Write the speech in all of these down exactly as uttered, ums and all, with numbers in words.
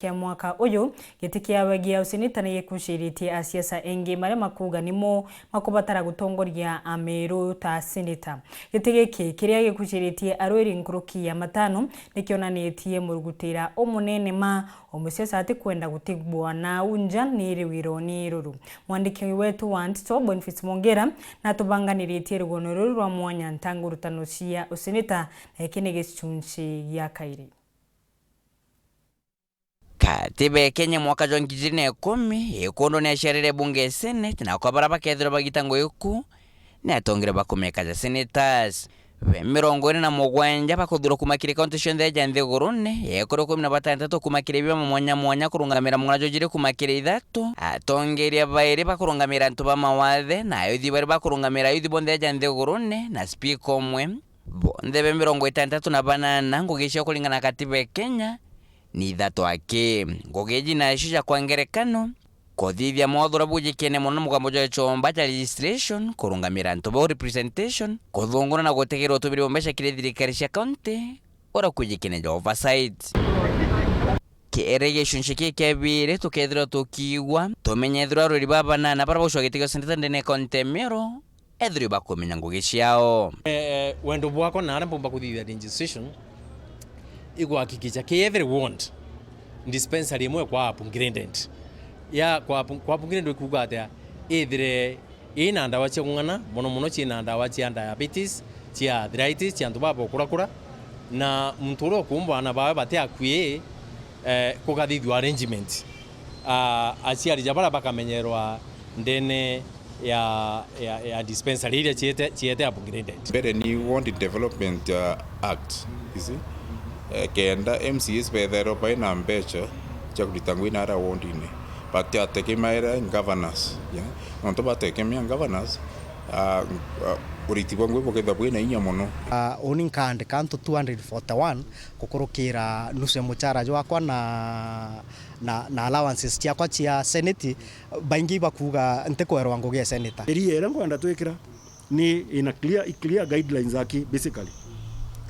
kia mwaka uyu, giti kia wegi ya useneta ni gikuciritie asiasa engi maria makuuga nimo makubatara gutongoria Ameru ta seneta. Giti giki kiria gikuciritie arwiri nkuruki ya matano ni kionanitie murugutira umunene ma o musiasa atikwenda gutigwa na unja ni riwironi ruru. Mwandiki wetu wa Ntito Boniface Mwongera natubanganiritie rugono ruru rwa mwanya ntangu rutano cia useneta, na iki ni gicunci gia kairi. Katiba ya Kenya mwaka jwa ngiri ijiri na ikumi, Ikundu ni aciarire bunge ya Senate, na kwa baria bakethirwa bagita ngugi ku, ni atongire bakumeka ja senators. Be mirongo iri na mugwanja bakuthurwa kuuma kiri kaunti cionthe ja nthigurune, ekuru ikumi na batantatu kuuma kiri biama mwanya mwanya kurungamira mung'ana jwa ijiri kuuma kiri ithatu, atongeria bairi bakurungamira antu ba mawathe, na ayuthi bairi bakurungamira ayuthi bonthe ja nthigurune, na spika umwe. Bonthe be mirongo itantatu na banana, ngugi ciao kuringana na katiba ya Kenya, ni ithatu aki. Ngugi iji nacio ja kwa ngerekano, kuthithia mwathura bujikene mono na mugambo jwa chomba ja legislation, kurungamira antu bau representation, kuthungura na gutegerwa utumiri bwa mbeca kiri thirikari cia kaunti, uria kwijikene ja oversight. Kiri gicunci kii kia biiri, tukethirwa tukiigua, tumenye ethirwa arwiri ba banana baria baucwa giti gia seneta ndene ya kaunti ya Meru, ethirwe bakumenya ngugi ciao. Eh, wendo bwakwa na aria mpumba kuthithia registration, igwakikisha ki every ward dispensary imwe kwa upgraded. Ya kwa up-, kwa upgraded ikuuga atia? Ithire ina ndawa cia kung'ana, mono mono ciina ndawa cia diabetes, cia arthritis, cia antu baba ukurakura, na muntu uria ukuumba aana bawe bati akui, eh, kugathithua arrangement. Ah, aciari ja baria bakamenyerwa ndene ya, ya, ya dispensary iria ciete, ciete upgraded. Mbere ni Ward Development, uh, Act, you see? Eh, kenda M C As bethairwa baina mbeca cia kurita ngugi na aria ward-ini. Batiategemera governors, yeah? Nontu bategemea governors, ah, ah, uriti bwa ngugi bukethirwa bwina inya mono. Ah, uni nkaandika antu two hundred forty-one gukurukira nusu ya muchara jwakwa na, na, na allowances ciakwa cia senate. Baingi bakuuga ntikwerwa ngugi ya seneta. Sheria iria nkwenda twikira ni ina clear, clear guidelines aki, basically,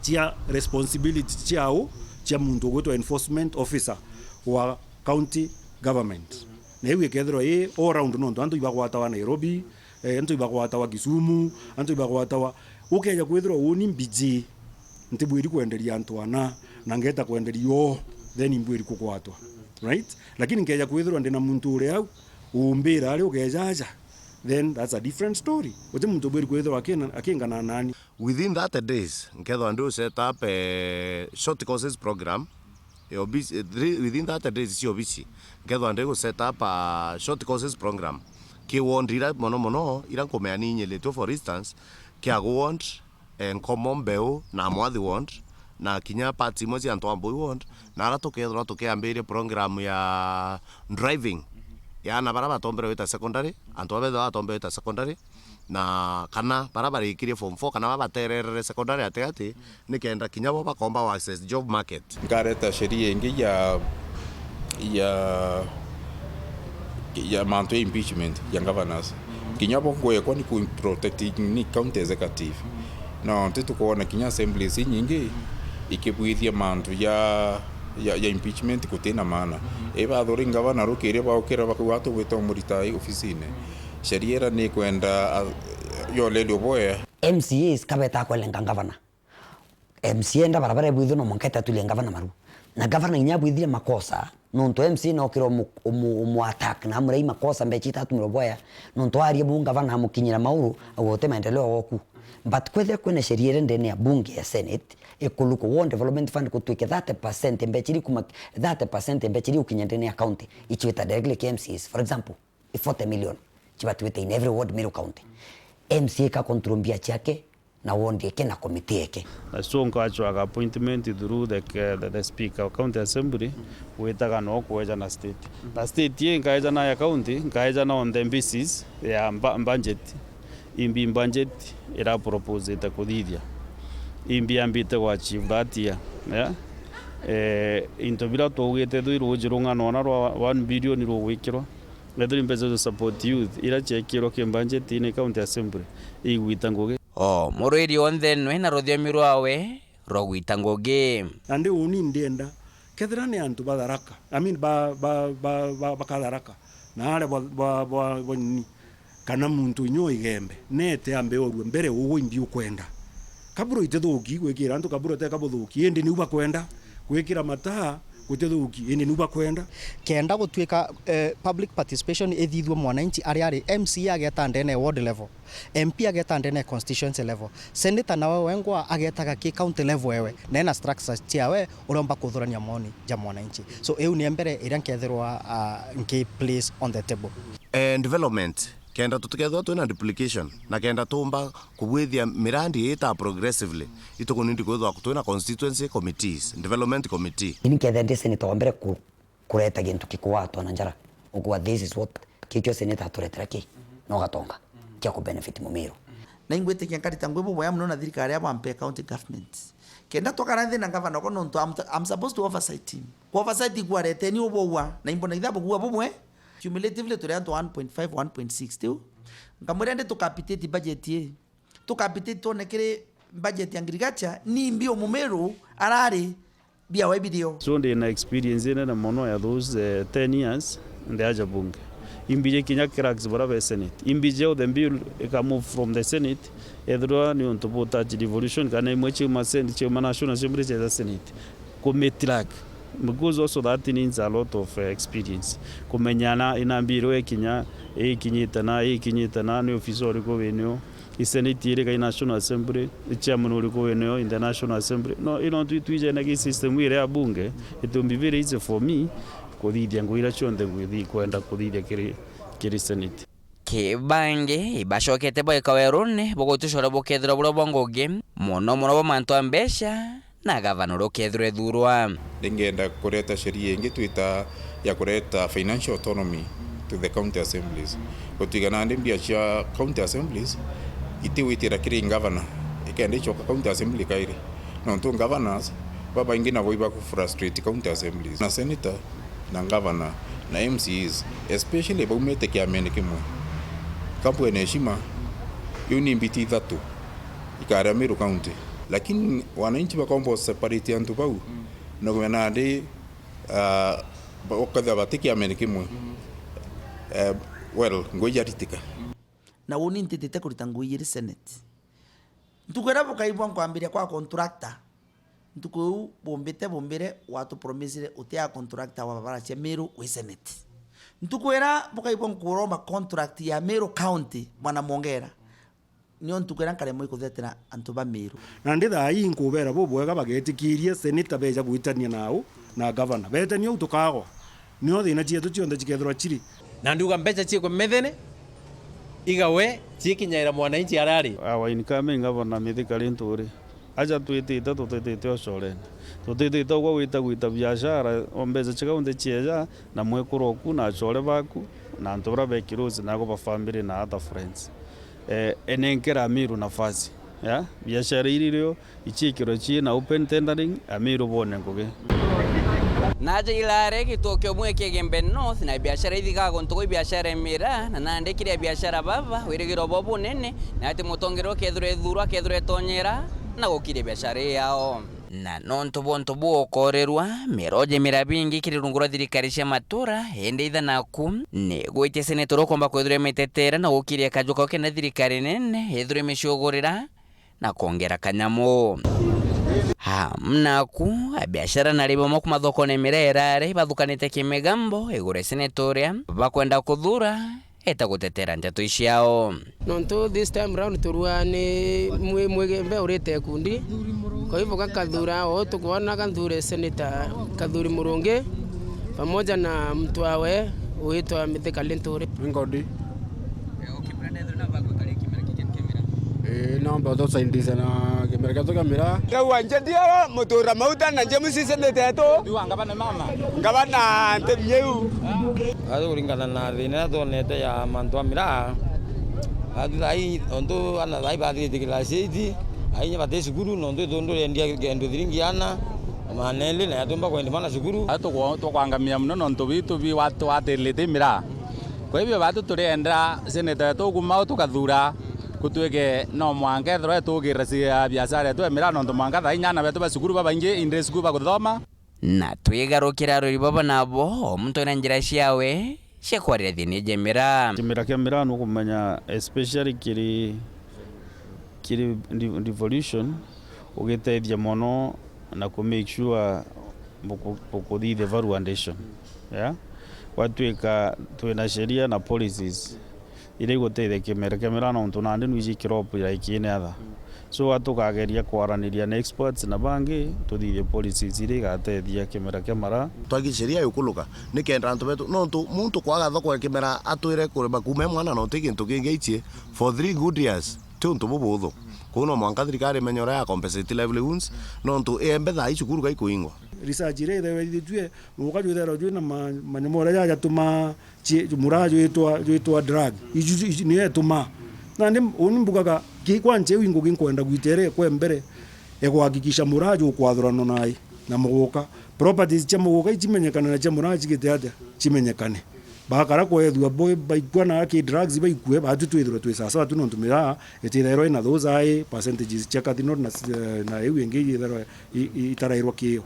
cia responsibility ciao cia muntu ugwitwa enforcement officer wa county government. Na iu ikethirwa i all round, nontu antu ibagwatawa Nairobi, eh, antu ibagwatawa Kisumu, antu ibagwatawa. Ukeja kwithirwa uni mbiji, ntibwiri kwenderia antu ana, na ngeta kwenderia oo, then imbwiri kugwatwa, right? Lakini nkeja kwithirwa ndina muntu uri au, umbira ari ukeja aja, then that's a different story. Uti muntu ubwiri kwithirwa akina-, akingana nani. Within thirty days, nkethwa ndi u set up, eh, short courses program. Eh, obis-, eh, three, within thirty days cia obisi, nkethwa ndi gu set up a short courses program. Ki ward ira mono mono, ira nkumea ni inyiritue, for instance, Kiagu ward, eh, Nkomo, Mbeu, na Mwathi ward, na kinya parts imwe cia antu a Mbui ward, na ara tukethirwa tukiambiria program ya driving ya ana bara batombere gwita secondary, antu babethirwa batombere gwita secondary, na kana bara barikirie form four, kana babatererere secondary atigati, nikenda kinya bo bakomba access job market. Nkareta sheria ingi ya, ya, ya mantu ya impeachment ya governors. Kinya bo ngwekwa ni ku protect ni county executive. No, nti tukwona kinya assemblies inyingi ikibwithia mantu ya, ya, ya impeachment gutina maana. Ibathuri ngavana rukiria baukira bakauga, "Tugwita umurita ofisine." Sheria ira ni kwenda, a, yolelio boya. M C As kabeta kwelenga ngavana. M C A enda barabara ibwithwe no mwanka itatulie ngavana maru. Na ngavana inya abwithire makosa, nontu M C A nokire umu-, umu-, umu attack na amurei makosa mbecha itatumirwe boya, nontu aria bu ngavana amukinyira mauru, auga uti maendeleo goku. But kwethira kwina sheria iri ndene ya bunge ya Senate, ikuluku Ward Development Fund kutwike thirty percent mbecha iri kuma, thirty percent mbecha iri ukinya ndene ya county, ichwita directly ki M C As. For example, i forty million chibatwite in every ward Meru County. M C A ka control mbia chiake, na ward eke na committee eke. Na so nkachwaga appointment through the, the, the speaker of county assembly, gwitaga no kweja na state. Na state ye nkaeja na ya county, nkaeja na on the basis ya mba-, budget. Imbi budget ira proposite kuthithia. Imbi ambite gwa achieve that year. Yeah? Eh, into bira tugite thwi ruji rung'ana ona rwa one billion rugwikirwa. Ethirwa mbeca cia support youth ira ciekirwe ki budget-ini county assembly igwita ngugi. O murwiri onthe nwe na ruthiomi rwawe rwa gwita ngugi. Nandi uni ndienda Kethira ni antu ba Tharaka, I mean, ba, ba, ba, ba, ba Katharaka, na aria bwa, bwa, bwa, bwa nini, kana muntu inya o Igembe, nete ambe orue mbere, ugwe imbi ukwenda. Kaburo itithuki gwikira antu, kaburo teka buthuki, indi niu bakwenda. Gwikira mataa gutithuki, indi niu bakwenda. Kenda gutuika, eh, public participation ithithue mwananchi aria ari, M C A ageta ndene ya ward level, M P ageta ndene ya constituency level, senator nawe wengwa agetaga ki county level ewe, na ena structures ciawe, uromba kuthurania moni ja mwananchi. So, iu ni mbere iria nkethirwa, ah, nki place on the table. Eh, development, kenda tutikethirwa twina duplication, na kenda tumba kubwithia mirandi ita progressively, itukunindi kwithirwa twina constituency committees, development committee. Ini nkethira ndi senator wa mbere ku-, kureta gintu gikuatwa na njara, ukua, "This is what, kikio senator aturetera ki, no gatonga kia ku benefit Mumiru." Na ingwitikia nkarita ngui bubwega mono na thirikari ya bampe county government. Kenda twakara nthi na governor ko nontu I'm, I'm supposed to oversight him. Ku oversight ikwareteni ubwogua, na imbona ithabu kuwa bubwe. Cumulatively turi antu one point five, one point six tiu. Nkamwira ndi tucapitate budget ii. Tucapitate twone kiri budget ya agriculture, ni mbi o Mumiru arari biawe birio. So, ndi na experience inene mono ya those, eh, ten years ndi aja bunge. Imbije kinya clerks bara be Senate. Imbije o the bill ika move from the Senate, ethirwa ni untu bu touch devolution, kana imwe ciuma Senate, ciuma National Assembly ciaja Senate. Ku make track. Because also that needs a lot of, eh, experience. Kumenya na ina bill ikinya, ikinyite na, ikinyite na, ni ofisa uriku winio. I Senate iri kai National Assembly, i chairman uriku winio in the National Assembly. No, ino twi-, twijene ki system iri ya bunge, it will be very easy for me kuthithia ngugi iria cionthe ngwithi-, kwenda kuthithia kiri, kiri Senate. Kibangi, ibacokete bwaika werune, bugutucora bukethirwa buria bwa ngugi, mono mono bwa mantu a mbeca, na gavana uria ukethirwa ethurwa. Ndingenda kureta sheria ingi twita ya kureta financial autonomy to the county assemblies. Gutiga nandi mbia cia county assemblies itigwitira kiri ngavana, ikenda icoka county assembly kairi. Nontu governors babaingi nabo ibakufrustrate county assemblies. Na senator, na governor, na M C As, especially baumite kiamene kimwe. Kabwene heshima, iu ni mbiti ithatu ikaria Meru County. Lakini wananchi bakomba useparate antu bau, mm, na kwona nandi, ah, ba-, ukethira bati kiamene kimwe. Mm. Eh, well, ngui jaritika. Na uni ntitite kurita ngui iri Senate. Ntuku iria bukaigua nkwambiria kwa contractor, ntuku iu bumbite bumbire watupromisire utia contractor wa barabara cia Meru wi Senate. Ntuku iria bukaigua nkuromba contract ya Meru County, mwana mwongera, nio ntuku iria nkaremwa ikuthetera antu ba Meru. Nandi thaa ii nkubera bubwega bagetikiria seneta beja gwitania nau na gavana. Betania u tukagwa. Nio thina cietu cionthe cikethirwa ciri. Na ndiuga mbeca ciikwe methene, igawe ciikinyaira mwananchi aria ari. Our incoming governor Mithika Linturi, aja twitite, tutitite ucorene. Tutitite ugwe gwita gwita biashara, o mbeca cia kaunti cieja, na mwekuru oku, na acore baku, na antu baria be close naku ba family na other friends. Eh, enenkera Amiru nafasi, ya? Biashara iri rio, iciikirwe cii na open tendering, Amiru bone ngugi. Naja Ilare, gituo kiumwe kia Igembe North, na biashara ithigaga guntu gwi biashara ya miraa, na nandi kiria biashara baba, wirigiro bwao bunene, na ati mutongeria ukethirwa ethurwa, akethirwa etonyera, na gukiria biashara ii yao. Na nontu bwa untu buu ukoorerwa, miroje mirabi ingi kiri rungu rwa thirikari cia matura, indi itha naku, ni gwitia seneta uria ukomba kwithirwa imitetera na gukiria kaju kau kenda thirikari nene ithirwe imiciugurira na kwongera kanyamu. Ham naku, abiashara na arimi bamwe kuma thokone ya miraa Ilare bathukanite kimigambo iguru ya seneta uria bakwenda kuthura eta gutetera nteto iciao. Nontu this time round turua ni mwi-, Mwigembe urite ikundi. Kwa hivyo gakathura o tukwona gathure Senator Kathuri Murungi pamoja na mtu wawe witwa Mithika Linturi. Ngodi. Ii, nomba utusaidie na kimera kietu kia miraa. Rau anjetie mutura mauta na James Senator yetu. Riu ngavana mama. Ngavana ntemi iu. Ati kuringana na thina iria twonete ya mantu a miraa, ati thaai, ontu ana thaai bathirite class eight, ainya bati cukuru, nontu itundu riendia kendo thiringi ana, maana eli, na yatiumba kwenda bana cukuru. Ati tukwa-, tukwangamia mono nontu bitu bi watu watirite miraa. Kwa hivyo batu turienda seneta wetu kuma u tukathura, gutwike no mwanka ethirwa etugira cia biashara yetu ya miraa, nontu mwanka thaai ana betu ba cukuru babaingi in day school baguthoma. Na twigarukira arori baba nabo, o muntu ena njira ciawe cia kwarira thiini ja miraa. Kimera kia miraa nukumenya, especially kiri, kiri de-, devolution, ugitethia mono na ku make sure buku-, bukuthithia value addition. Yeah? Gwatuika twina sheria na policies iria igutethia kimera kia miraa, nontu nandi nwiji crop ya ikiine atha. So, a tukageria kwaraniria na experts na bangi, tuthithie policies iria igatethia kimera kia maraa. Twagi sheria yukuluka, nikenda antu betu, nontu muntu kwaga thoko ya kimera atwire kurima kuuma e mwana na uti gintu kingi aichie for three good years, ti untu bubuthu. Kwou no mwanka thirikari imenye uria ya compensate livelihoods, nontu iembe thaa ii cukuru gaikuingwa. Research iria itherithitue, muguka jwithairwa jwina ma-, manyama uria jajatumaa chi-, muraa jwitwa, jwitwa drug. Iju, iju niyo etumaa. Nandi uni mbugaga, ki-, kwa nche iu ingugi nkwenda gwita iria ikwa mbere, ya kuhakikisha muraa jukwathuranwa nai na muguka. Properties cia muguka ichimenyekane na cia muraa chigite atia? Chimenyekane. Bakara kwethua bo baikua na ki drugs baikue, batu twithirwe twi sasawa tu nontu miraa itithairwa ina those high percentages cia cathinol na, na iu ingi itithairwa i-, i-, itarairwa kiyo.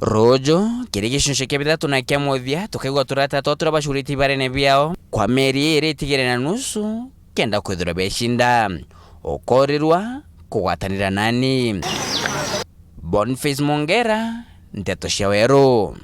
Ruuju, kiri gicunci kia bithatu na kia muthia, tukaigua turata twa turia bacurite ibarene biao kwa mieri iiri itigere na nusu, kenda kwithirwa becinda. Ukorirwa kugwatanira nani. Boniface Mongera, Nteto cia Weru.